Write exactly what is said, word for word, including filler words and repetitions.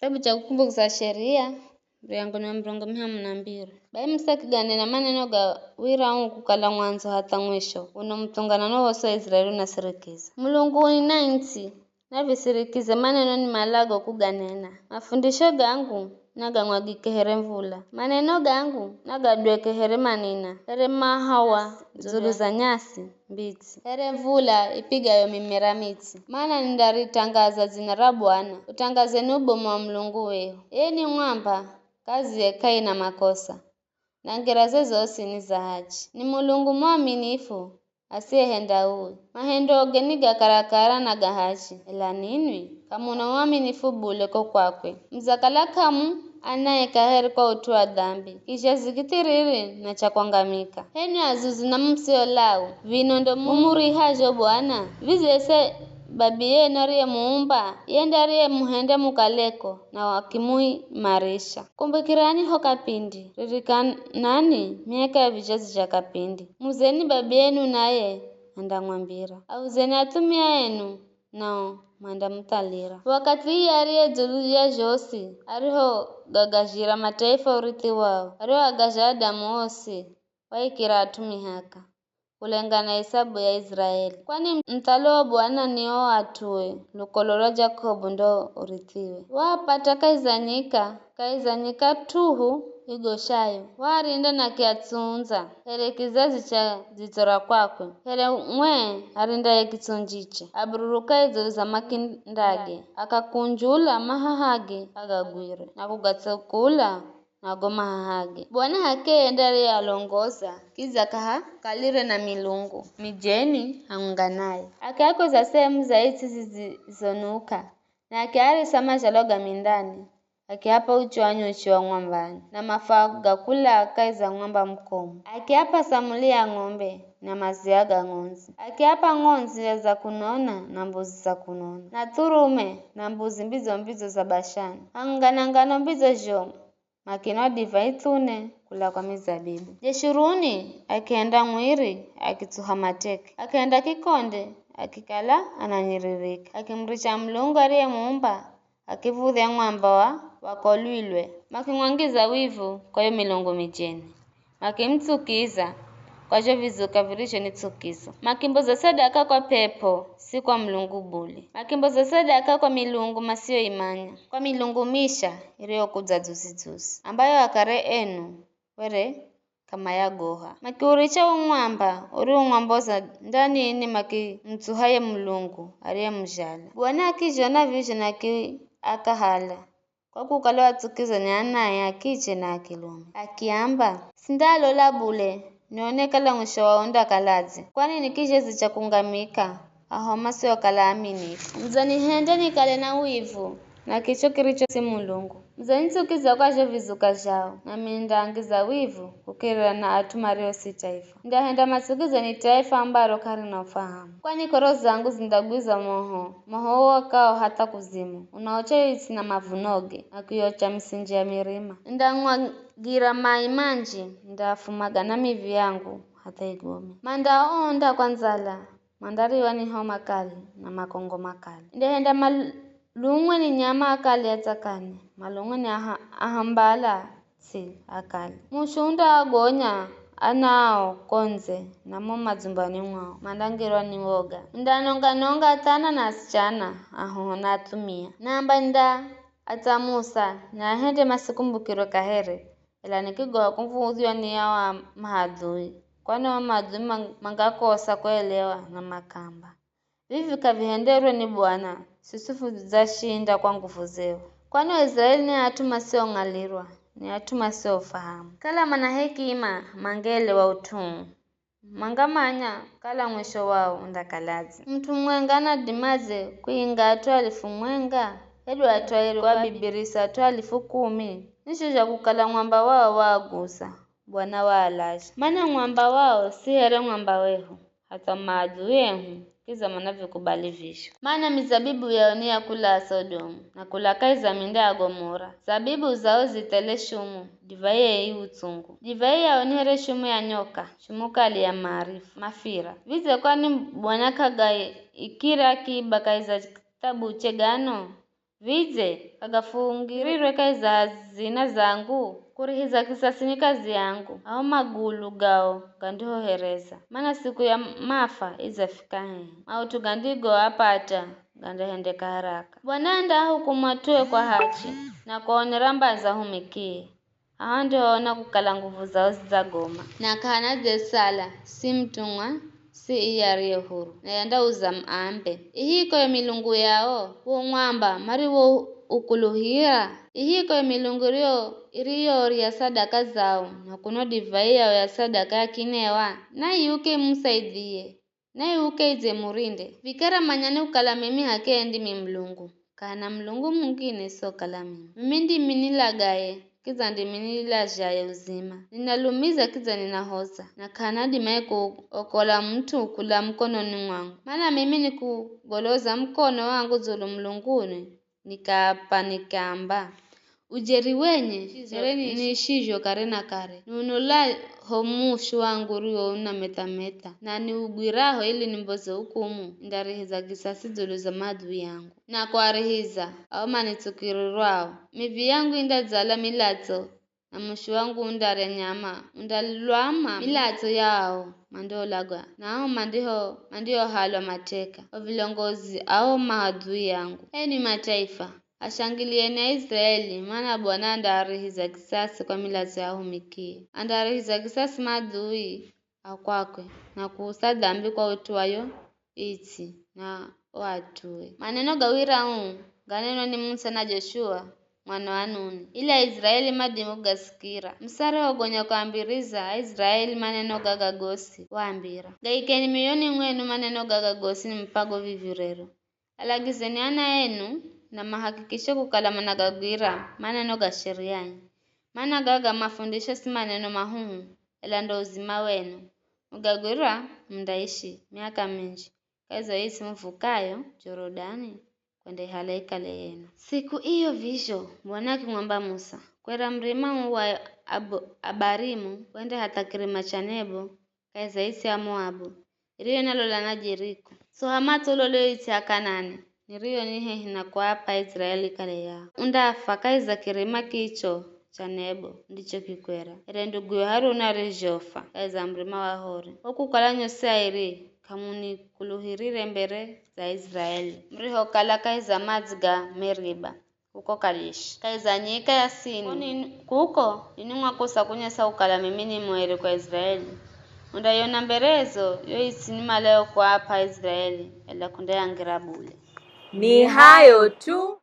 Kitabu cha Kukumbuka za Sheria, mbuyangu ni wa mirongo mihamu na mbiri. Bai Musa akiganena maneno ga wira uu kukala mwandzo hatha mwisho, uno muthunganano wosi wa Iziraeli unasirikiza. Mulungu unina intsi, navisirikize maneno nimalago kuganena. Mafundisho gangu nagang'wagike here mvula. Maneno gangu nagadweke here manina, here mahawa dzulu za nyasi mbitsi, here mvula ipigayo mimera mitsi. Mana nindaritangaza dzina ra Bwana, utangazeni ubomu wa Mulungu wehu. Iye nimwamba, kaziye k'aina makosa, na ngeraze zosi ni za hachi. Ni Mulungu mwaminifu, asiyehenda ui. Mahendoge ni ga karakara na ga hachi, ela ninwi k'amuna uaminifu bule ko kwakwe. Mudzakala k'amu anaye kaheri kwa ut'u wa dambi, kizhazi kithiriri na cha kwangamika. H'enwi azuzu na musiolao, vino ndo mumurihazho Bwana? Vizi ese Babiyenu ariyemuumba, yenda ariyemuhenda mukaleko, na wakimuimarisha. Kumbukirani ho kapindi, ririkanani miaka ya vizhazi zha kapindi. Muzeni Babiyenu naye andamwambira. Auzeni athumia enu, nao mandamuthalira. Wakathi iye ariye dzulu ya zhosi, arihogagazhira mataifa urithi wao, arihoagazha Adamu osi, waikira at'u mihaka, kulengana na isabu ya Iziraeli. Kwani muthalo wa Bwana ni o at'ue, lukolo lwa Jakobu ndo urithiwe. Waapata kahi za nyika, kahi za nyika tuhu igoshayo. Waarinda na kiatsundza, here kizazi cha dzitso ra kwakwe, here ng'we arindaye kitsundjiche. Abururuka idzulu za makindage, akakunjula mahahage agagwire, na kugatsukula na go mahahage. Bwana h'akeye nde ariyealongoza, kidza k'ahakalire na milungu mijeni hamwenga naye. Akiakoza sehemu za its'i zizizonuka, na akiarisa mazhalo ga mindani, akiapa uchi wa nyuchi wa mwambani, na mafao ga kula kahi za mwamba mukomu. Akiapa samuli ya ng'ombe na maziya ga ng'ondzi. Akiapa ng'ondzi za kunona na mbuzi za kunona, na thurume na mbuzi mbidzo-mbidzo za Bashani, hamwenga na ngano mbidzo zhomu, makinwa divai thune kula kwa mizabibu. Jeshuruni akihenda mwiri akitsuha mateke, akihenda kikonde akikala ananyiririka, akimuricha Mulungu ariyemuumba, akiv̱udhya mwamba wa wakolwilwe, makimwangiza wivu kwa yo milungu mijeni. Makimutsukiza kwa zho vizuka virizhonitsukiza. Makimboza sadaka kwa p'ep'o, si kwa Mulungu bule. Makimboza sadaka kwa milungu masiyoimanya, kwa milungu misha iriyokudza dzuzi-dzuzi, ambayo akare enu were k'amayagoha. Makiuricha wo mwamba uriwomwamboza ndanini, makimutsuha ye Mulungu ariyemuzhala. Bwana akizhona vizho na akiakahala, kwa kukala watsukizwa ni anae a kiche na a kilume. Akiamba, sindalola bule, nione kala mwisho wao undakaladze, kwani ni kizhazi cha kungamika, aho masiokala aaminifu. Mudzanihende nikale na wivu na kicho kiricho si Mulungu. Mudzanitsukiza kwa zho vizuka zhao, nami nindaangiza wivu kukirira na at'u mario si taifa. Nindahenda matsukizwe ni taifa ambaro k'arina ufahamu. Kwani koro zangu zindagwiza moho, moho uwakao hatha kuzimu, unaocha its'i na mavunoge, na kuiocha misinji ya mirima. Nindang'wagira mai manji, nindaafumaga na mivi yangu hatha igome. Mandaonda kwa ndzala, mandariwa ni homa kali na makongo makali. Nindahenda malung'we ni nyama akali atsakane, malung'we ni aha, ahambala ts'i akali. Mushu undaagonya anao ko ndze na mo madzumbani mwao, mandangirwa ni woga. Nindanonga-nonga athana na asichana, ahoho na athumia. Namba nindaatsamusa, niahende masikumbukirwe kaheri, ela nikigoha kuv̱udhywa ni ao a mahadhui, kwani ao mahadhui mang- mangakosa kuelewa na makamba. Vivi k'avihenderwe ni Bwana, siswi fudzashinda kwa nguvu zehu. Kwani Waiziraeli ni at'u masiong'alirwa, ni at'u masiofahamu. Kala mana hekima, mangeelewa ut'u uu. Mangamanya kala mwisho wao undakaladze. Mut'u mumwenga anadimadze kuinga at'u alifu mwenga? Hedu at'u airi kuabibirisa at'u alifu kumi? Ni zho zha kukala mwamba wao waagusa, Bwana waalazha. Mana mwamba wao si here mwamba wehu, hatha maadui ehu kidza manavikubali vizho. Mana mizabibu yao ni ya kula Sodomu, na kula kahi za minda ya Gomora. Zabibu zao zi thele shumu, divai yei utsungu. Divai yao ni here shumu ya nyoka, shumu kali ya maarifu, mafira. Vidze kwani Bwana k'agaikire akiba kahi za kithabuche gano? Vidze k'agafungirirwe kahi za hazina zangu? Kurihiza kisasi ni kazi yangu, ao magulu gao gandihohereza. Mana siku ya mafa idzafika hehi, maut'u gandigoapata gandahendeka haraka. Bwana andaahukumu at'ue kwa hachi, na kuaonera mbazi ahumikie. Ao andioona kukala nguvu zao zidzagoma, na k'aana dze sala, si mutumwa, si iye ariye huru, naye andauza ambe, ihiko yo milungu yao? Wo mwamba mariwoukuluhira? Ihiko yo milungu iriyo iriyorya sadaka zao, na kunwa divai yao ya sadaka ya kinewa? Naiuke imusaidhie, naiuke idze imurinde. Vikara manyani kukala mimi h'akeye ndimi Mulungu, k'ahana Mulungu mungine isihokala mimi. Mimi ndimi nilagaye, kidza ndimi nilazhaye uzima. Ninalumiza kidza ninahoza, na k'ahana adimaye kuokola mut'u kula mukononi mwangu. Mana mimi nikugoloza mukono wangu dzulu mulunguni, nikaapa nikaamba, ujeri wenye, here niishizho kare na kare, niunola ho mushu wangu uriwo unameta-meta, na niugwiraho ili nimboze hukumu, nindarihiza kisasi dzulu za maadui angu, na kuarihiza ao manitsukirirwao. Mivi yangu indadzala milatso, na mushu wangu undarya nyama, undalwama milatso yao mandiolagwa, nao mandiho mandiohalwa mateka, o vilongozi ao maadui angu. Enwi mataifa, ashangiliyeni Aiziraeli, mana Bwana andaarihiza kisasi kwa milatso ya ahumikie. Andaarihiza kisasi maadui a kwakwe, na kuusa dambi kwa ut'u wa yo itsi na o at'ue. Maneno ga wira uu ganenwa ni Musa na Joshua mwana wa Nuni, ili Aiziraeli madime kugasikira. Musa arihogonya kuambiriza Aiziraeli maneno gaga gosi, waambira, gaikeni mioyoni mwenu maneno gaga gosi nimupago vivyo rero. Alagizeni ana enu, na mahakikishe kukala managagwira maneno ga sherianyi. Mana gaga mafundisho si maneno mahuhu, ela ndo uzima wenu. Mugagwira, mundaishi miaka minji, kahi za yo its'i muvukayo Jorodani, kwendaihala ikale yenu. Siku iyo vizho, Bwana akimwamba Musa, kwera murima uu wa Ab- Abarimu, wende hatha kirima cha Nebo, kahi za its'i ya Moabu, iriyo inalola na Jeriko. Tsoha matso ulole yo its'i ya Kanani, niriyo ni hehi na kuapa Aiziraeli ikale yao. Undafa kahi za kirima kicho cha Nebo, ndicho kikwera, here nduguyo Haruni arizhofa kahi za murima wa Hori. Kwa kukala nyosi airi k'amunikuluhirire mbere za Aiziraeli, murihokala kahi za madzi ga Meriba, kuko Kalishi, kahi za nyika ya Sini. Kuko ninwi, kuko ninwi mwakosa kunyesa kukala mimi ni mueri kwa Aiziraeli. Mundaiona mberezo yo its'i nimalayo kuap'a Aiziraeli, ela k'undayangira bule. Ni hayo tu.